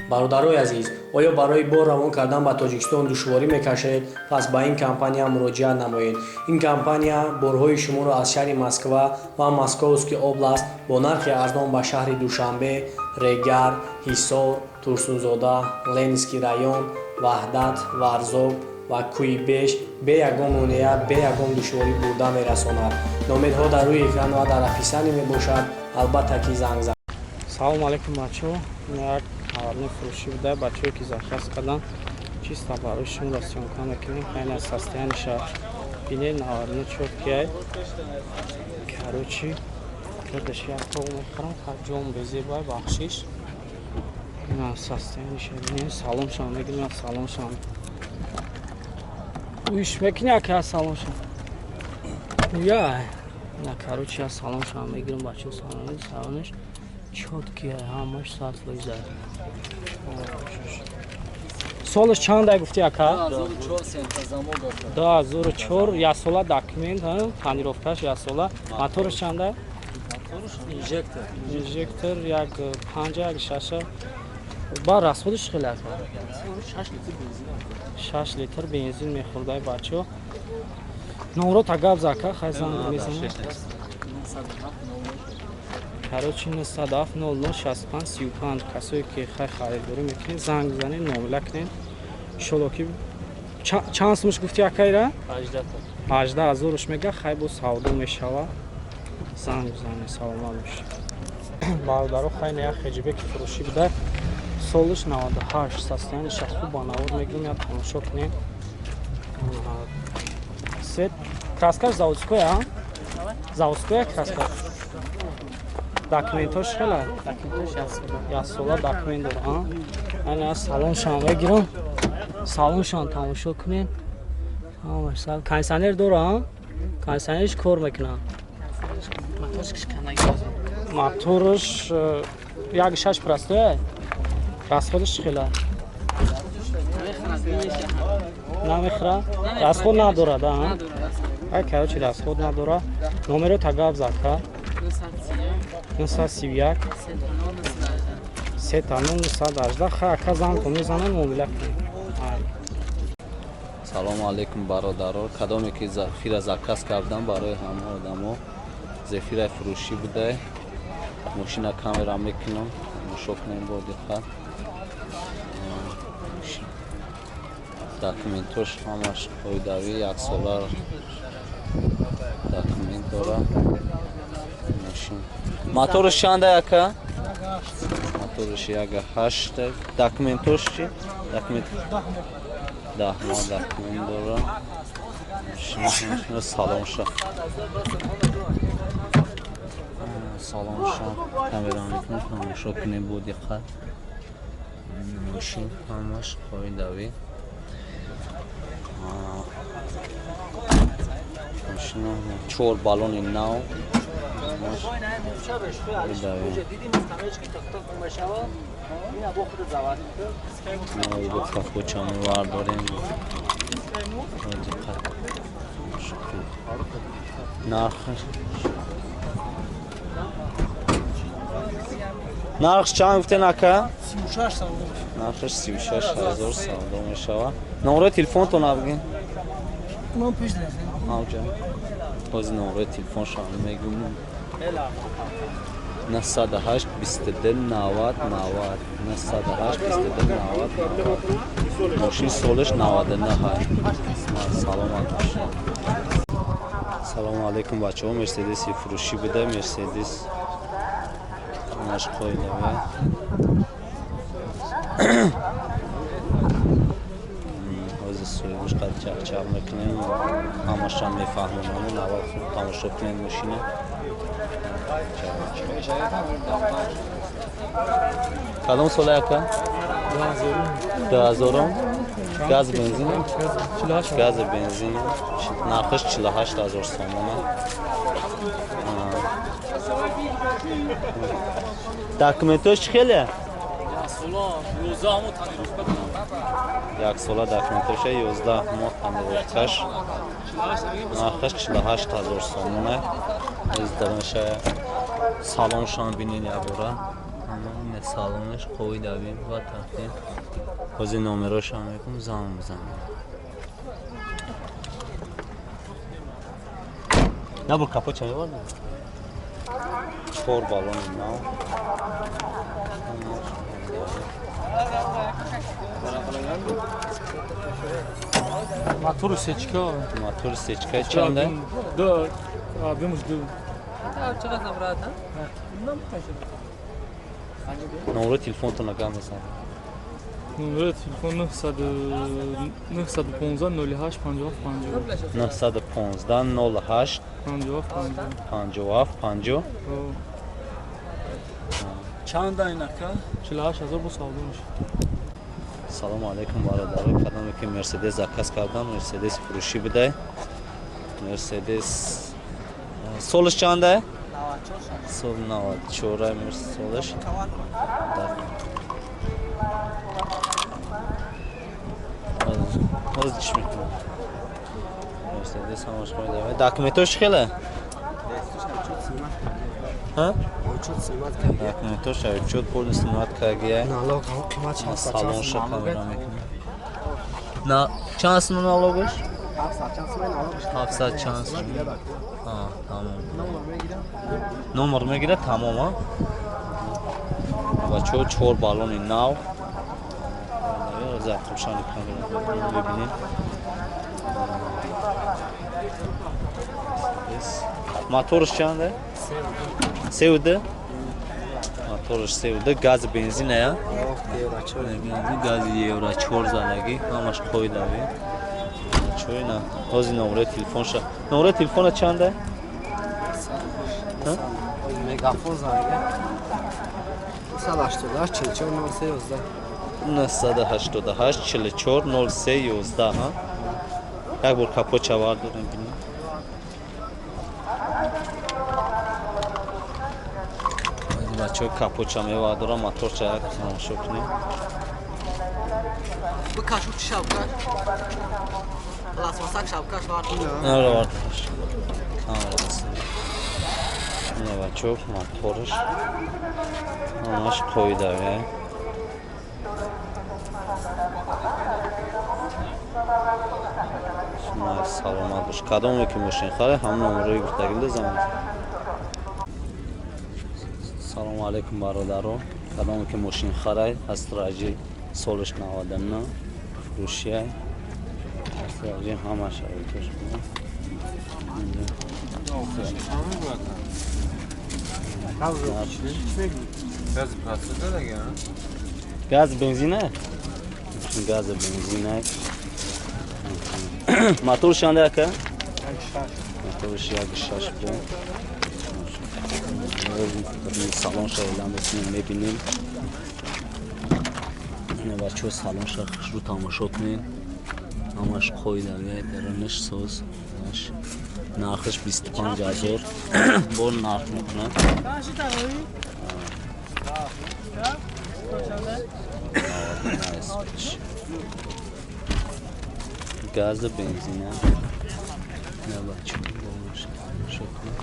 Бародарои азиз, оё барои бор равон кардан ба Тоҷикистон душворӣ мекашед? Пас ба ин компания муроҷиат намоед. Ин компания борҳои шуморо аз шаҳри Москва ва Московский область бо нархи арзон ба шаҳри Душанбе, Регар, Ҳисор, Турсунзода, Ленинский район, Ваҳдат, Варзоб ва Кӯйбеш бе ягон монеа, бе ягон душворӣ бурда мерасонад. Номерҳо дар рӯи экран ва дар описание мебошад. Албатта ки занг зад. Салом алейкум, бачаҳо. Як аввалин фурӯшӣ буда. Бачаҳое ки заказ карданд, чисто барои шумо съёмка мекунем. Хайна, состояние ша бинед, наварни чёткий ай. Короче, кардаш як тол мехӯрам, ҷом безебай, бахшиш. Ина, состояние ша бинед. Салоншам мегирем, салоншам уиш мекунӣ, ака, салоншам уя на. Короче, я салоншам мегирам, бачаҳо. Салонаш чёткий, ҳамаш 100%. Солаш чанда гуфти, ака? 2004, яксола документ, тонировка ш яксола. Мотораш чанда? Инжектор, як панҷа, як шаша. Ба расход аш хеле аст, 6 литр бензин мехӯрдай, бачаҳо. Номрота гап зака, хай, занг мезанам. Короче, 907 00 65 35. Касое ки хай харидорӣ мекунед, занг бизанед, муомила кунед, иншолло ки. Чанд сумаш гуфти, акайра? 18 ҳазоруш мега, хай, бо савдо мешава. Занг бизанед. Саломат бошед, бародаро. Хай, як хеҷбеки фурӯшӣ буда, солаш 98, состояние ша хуб, ба навор мегирем, як тамошо кунед. Цвет, краска ш заводская, заводская краска. Документош хела яксола документ дора. Ана, салоншам мегирам, салоншам тамошо кунед. Кондиционер дора, кондиционерш кор мекунад. Мотораш як шаш простой. Расход аш хела? Намехӯра, расход надорад. Ай, короче, расход надора. Номеро тагаб зака: 931 3 918. Ха, ака, зангто мезанам, муомила кунем. Салому алейкум, бародаро. Кадоме ки Зефира заказ кардам, барои ҳама одамо Зефираи фурӯшӣ буда. Мошина камера мекунам, тамошо кунем бо диққат. Документош ҳамаш қоидавӣ, яксола документ дора мошин. Мотораш чанда, яка? Мотораш як ҳашт. Документош чи? Документ 10 моҳ документ дора. Салонша, салонша камера мекунем, тамошо кунем бо диққат. Мошин ҳамаш қоидавӣ. Мошина чор баллони нав, ҳамаш қоидавӣ. Мо капучамо вардорем бо диққат. Нархш чанд гуфтен, ака? Нархаш 36 ҳазор савдо мешавад. Номерои телефонтон бигин. Авҷа ҳозир номерои телефоншон мегӯм: 908 22 90 90, 908 22 90 90. Мошин солаш 99. Саломат бошед. Салому алейкум, бачаҳо. Мерседеси фурӯшӣ буда. Мерседес наш қоидаве. Ҳозир соҳибаш қад чақчақ мекунем, ҳамаша мефаҳмонам. Аввал хуб тамошо кунем мошина. Кадом сола, яка? Дуҳазорум. Газ, бензин? Гази, бензин. Нархаш 48 ҳазор сомона. Документош чӣ хеле? Яксола документоша, 11 моҳ тонировка ш. Нархаш 48 ҳазор сомона. Издараша, салоншон бинед якбора. Ина салонаш қоидави ва тартиб. Ҳозир номерошам мекунам, занг мезанам. Набур капот ча меварда? 4 баллони нав. Мотор сечка. Мотор сечка чанда? Да, объем ду. Номеро телефонтона гап мезанам. Номери телефон 915 08 57 50. 915 08 57 57 50. Чанд айнака? 48000 бо савдо мешавад. Салому алейкум бародаро. Кадоме ки Мерседес заказ кардам, Мерседес фурӯшӣ будай. Мерседес солаш чанда? Сол 94 солаш. Ҳозир чӣ мекунам? Мерседес ҳамаш қоида. Документош хеле? Ҳа? Документош отчёт полный снимать кардагия. Налог қимат Салонша камера мекунем. На чанд сум налогаш? 700 чанд сум. Тамом. Номер мегирад, тамом, а? Бачаҳо 4 баллони нав. Зақмшани камера мебинем. Моторш чанда? 3.2. Моторш 3.2, газ бензин ая? Гази евро 4 задагӣ, ҳамаш қоидави. Чой на. Ҳозир номерои телефонша. Номерои телефона чанда? Мегафон занга. 988 44 03 11. 988 44 03 11, ҳа? Як бор капот вардорем бинем. Бачаҳо капотча мевардорам, моторча як тамошо кунем. Бикаш уч шабкаш. Пластмассак шабкаш вардор. Нара вардораш. Камера аст. Ина бачаҳо мотораш ҳамаш қоидави. Саломат бош. Кадоме ки мошин харе, ҳамон номерои гуфтагида занг. Салому алейкум бародаро. Кадоме ки мошин харай, астраҷи солаш 99 фурӯшия. Астраҷи ҳамаш айтош. Газ бензина? Газ бензина. Мотор чанда ака? Моторш 1.6 бо. Салонша эълам мекунем, мебинем. Ина бачаҳо салонша хушрӯ тамошо кунед. Ҳамаш қоидави, дарунаш соз. Нархаш 25000 бор нарх мекунад. Газ бензина. Ина бачаҳо тамошо кунед.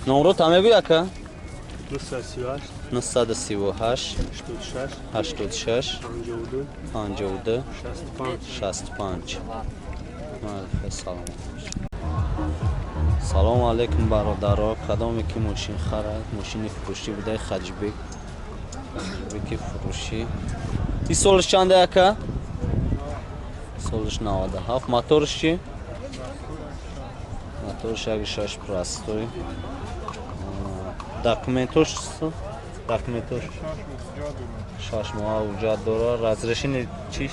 Номро та мегӯй ака? 938 938 86 86 52 52 65. 65. Салом. Салому алейкум бародаро. Кадоме ки мошин харад, мошини фурӯшӣ будай Хаҷбек. Хаҷбеки фурӯшӣ. И солаш чанда ака? Солаш 97. Моторш чи? Моторш 1.6 простой. Документош документош 6 моҳ ҳуҷҷат дора. Разрешение чиш?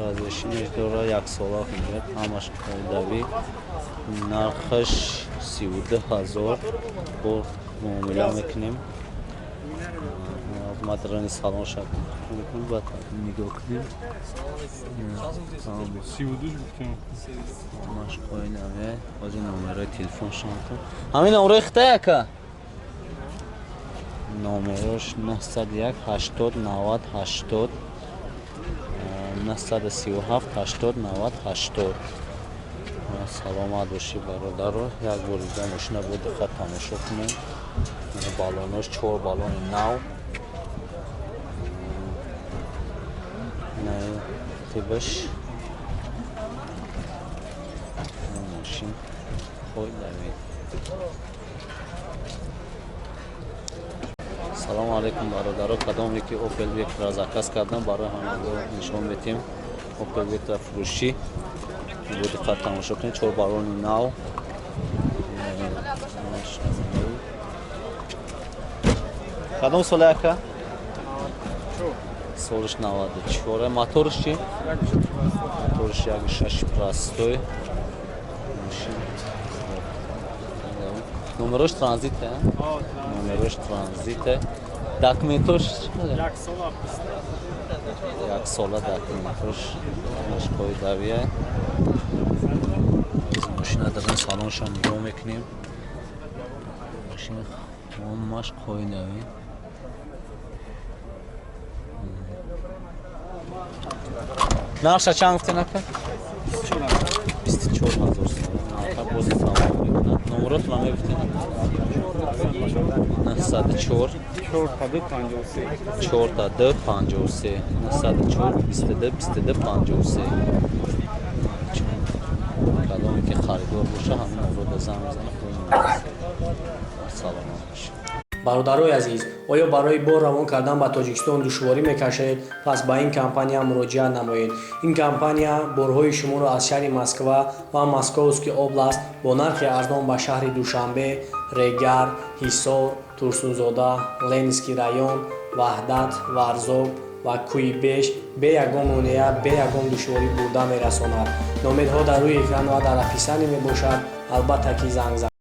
Разрешение дора, як сола ҳуҷҷат, ҳамаш қоидавӣ. Нархаш 32000 бо муомила мекунем. Мадрани салон шак мекунем, баъд нигоҳ кунем. Ҳамаш қоидавӣ. Ҳозир номерои телефоншон. Ҳамин номерои хитай ака? Номерош 901 80 90 80. 937 80 90 80. Саломат бошӣ, бародаро. Як бори дига мошина бо диққат тамошо кунем. Балонош чор балони нав. Тибаш мошин қойдави. Салому алайкум, бародаро. Кадоме ки Opel Vectra заказ кардам, барои ҳамаго нишон метем. Opel Vectra фурӯшӣ, бо диққат тамошо кунед. Чор балони нав. Кадом сола, ака? Солиш 94. Моторш чи? Моторш 1.6 простой. Мошин номерош транзите? Номерош транзите. Документош як сола, документош ҳамаш қоидавия. Мошина дарун салоншам нигоҳ мекунем. Мошин ҳамаш қоидавӣ. Нархша чанд гуфтен, ака? 24 000 сомон. Нарха боз савол мекунад. Номеротона мегуфтен? 904 4 2 53, 904 22 22 53. Кадоме ки харидор боша, ҳамин номерода занг бизанад. Саломат бошед. Бародарои азиз, оё барои бор равон кардан ба Тоҷикистон душворӣ мекашед? Пас ба ин компания муроҷиат намоед. Ин компания борҳои шуморо аз шаҳри Москва ва Московский област бо нархи арзон ба шаҳри Душанбе, Регар, Ҳисор, Турсунзода, Ленинский район, Ваҳдат, Варзоб ва Кӯйбеш бе ягон монеа, бе ягон душворӣ бурда мерасонад. Номерҳо дар рӯи экран ва дар описание мебошад. Албатта ки занг.